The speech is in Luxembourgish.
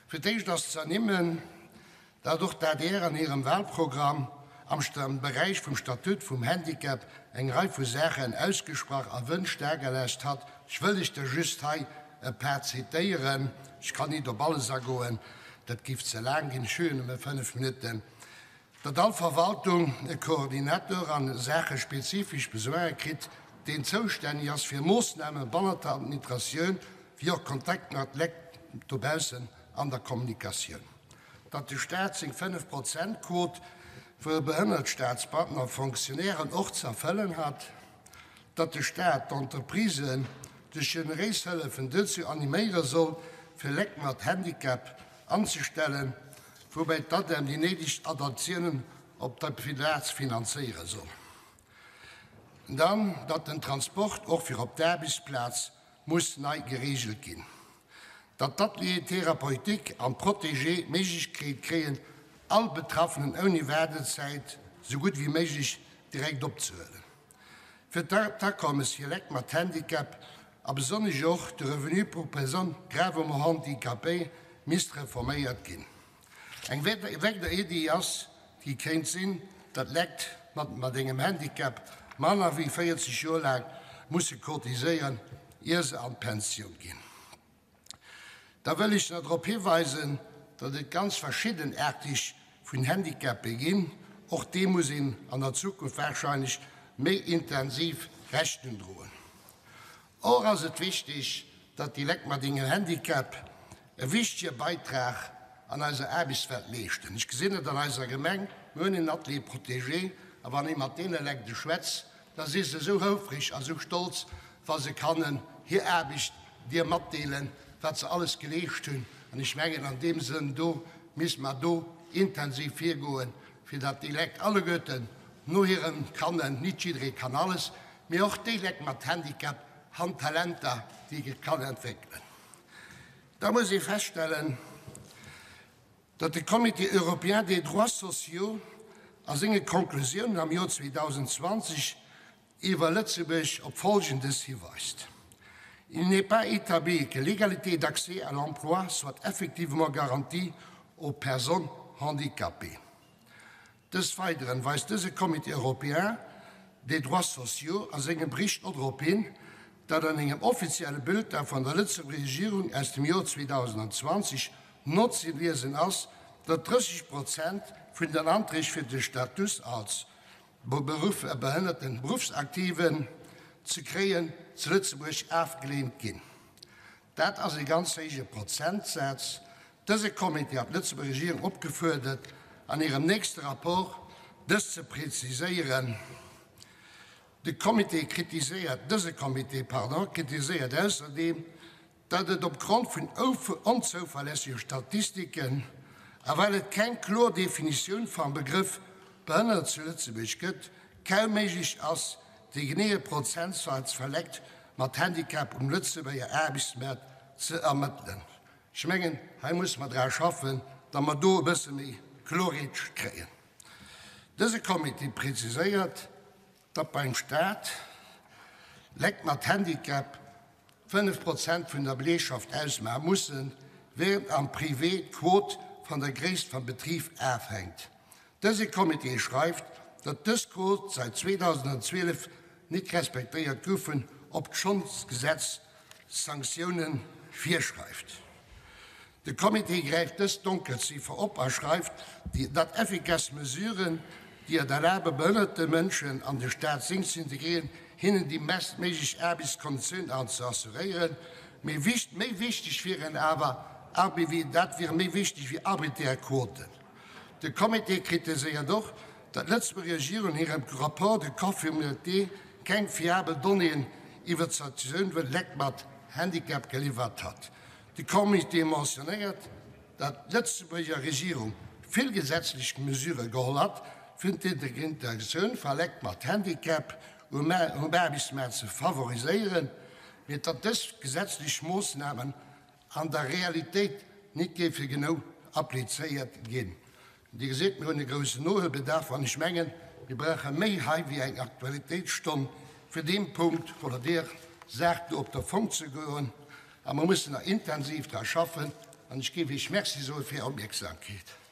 Fir d'éischt ass ze ernimmen, datt och d'ADR an hirem Wahlprogramm am Beräich vum Statut vum Handicap eng Rei vu Saachen ausgesprach a Wënsch dargeluecht hat. Ech wëll lech der just hei e paar zitéieren. Ech kann nit op alles agoen, dat giff ze laang ginn, ech hu jo nëmme 5 Minutten. Datt all Verwaltung e Coordinateur a Saache spezifesch Besoine kritt, deen zoustänneg ass fir Moossname bannert der Administratioun wéi och Kontakt mat Lekt dobaussen an der Kommunikatioun. Datt de Staat seng 5 Prozent Quot fir behënnert Staatsbeamten a Fonctionnairen och ze erfëllen hat. Datt de Staat d'Entreprisen duerch generéis Hëllefen dozou animéiere soll, fir Lekt mat Handicap anzestellen, woubäi d'ADEM déi néideg Adaptiounen op der Plaz finanzéiere soll. Dann, datt den Transport och fir op d'Aarbechtsplaz muss nei gereegelt ginn. Datt d'Ateliers thérapeutiques an d'Protégés d'Méiglechkeet kréien, all Betraffenen ouni Waardezäit sou gutt wéi méiglech direkt opzehuelen. Fir d'Akommes fir Lekt mat Handicap a besonnesch och de Revenu pour personnes gravement handicapées misst reforméiert ginn. Eng weider Iddi ass, déi kéint sinn, datt Lekt mat mat engem Handicap manner wéi 40 Joer laang musse cotiséieren, ier se an d'Pensioun ginn. Da wëll ech nach drop hiweisen, datt et ganz verschiddenaarteg vun Handicape ginn. Och deem muss een an der Zukunft wahrscheinlech méi intensiv Rechnung droen. Och ass et wichtig, datt déi Lekt mat engem Handicap e wichtige Beitrag an eiser Aarbechtswelt leeschten. Ech gesinn et an eiser Gemeng, mir hunn en Atelier protégé, a wann ee mat deene Lekt schwätzt, da si se esou houfreg a sou stolz, wa se kannen hir Aarbecht dir matdeelen, wat se alles geleescht hunn. An ech mengen, an deem Sënn do misst mer do intensiv virgoen, fir datt déi Lekt alleguerten no hirem Kannen, nit jidderee kann alles, mee och déi Lekt mat Handicap han Talenter, déi et kann entwéckelen. Da muss ee feststellen, datt de Comité européen des droits sociaux a senge Konklusiounen am Joer 2020 iwwer Lëtzebuerg op Folgendes hiweist, Il n'est pas établi que l'égalité d'accès à l'emploi soit effectivement garantie aux personnes handicapées. Dës Weideren weist dëse Comité européen des droits sociaux a sengem Bericht och drop hin, datt an engem offizielle Bulletin vun der Lëtzebuerger Regierung aus dem Joer 2020 nozeliesen ass, datt 30 Prozent vun den Anträg fir de Status als behënnerten Beruffsaktiven ze kréien, zu Lëtzebuerg afgeleent ginn. Dat ass e ganz héije Prozentsaz. Dëse Comité hat d'Lëtzebuerger Regierung opgefuerdert, an hirem nächste Rapport dëst ze preziséieren. De Comité kritiséiert, dëse Comité, pardon, kritiséiert ausserdeem, datt et opgrond vun onzouverlässege Statistiken a well et keng kloer Definitioun vam Begrëff behënnert zu Lëtzebuerg gëtt, kaum méiglech ass, de geneeë Prozentsaz verleckt mat Handicap um Lëtzebuerger Aarbechtsmaart ze ermëttelen. Ech mengen, hei musse mer dra schaffen, datt mer do e bësse méi Klorheet kréien. Dëse Comité preziséiert, datt beim Staat Lekt mat Handicap 5 Prozent vun der Beleegschaft ausmaache mussen, wärend am Privé d'Quot van der Gréisst vam Betrib afhänkt. Dëse Comité schreift, datt dës Quot säit 2012 nit respektéiert goufen, obschonn d'Gesetz Sanktioune virschreift. De Comité gräift dës Donkelziffer op a schreift, datt effikass Mesuren, déi et erlabe behënnerte Mënschen an de Staatsdéngscht ze integréieren, hinnen déi bestméiglech Aarbechtskonditiounen an ze assuréieren, méi wichteg wieren awer, dat wier méi wichteg wéi arbiträr Quoten. De Comité kritiséiert och, datt d'Lëtzebuerger Regierung an hirem Rapport de conformité keng fiabel Donnéeën iwwer d'Situatioun vun Lekt mat Handicap geliwwert hat. De Comité mentionnéiert, datt d'Lëtzebuerger Regierung vill gesetzlech Mesurë geholl hat, fir d'Integratioun va Lekt mat Handicap um Aarbechtsmaart ze favoriséieren, mee datt dës gesetzlech Moossnamen an der Realitéit nit géife genou applizéiert ginn. Dir gesitt, mir hunn e groussen Nohuelbedarf an ech mengen, mir brauche méi hei wéi eng Aktualitéitsstonn, fir deem Punkt oder deer Saach do op de Fong ze goen. A mer mussen nach intensiv dra schaffen. An ech géif Iech Merci soe fir Är Opmierksamkeet.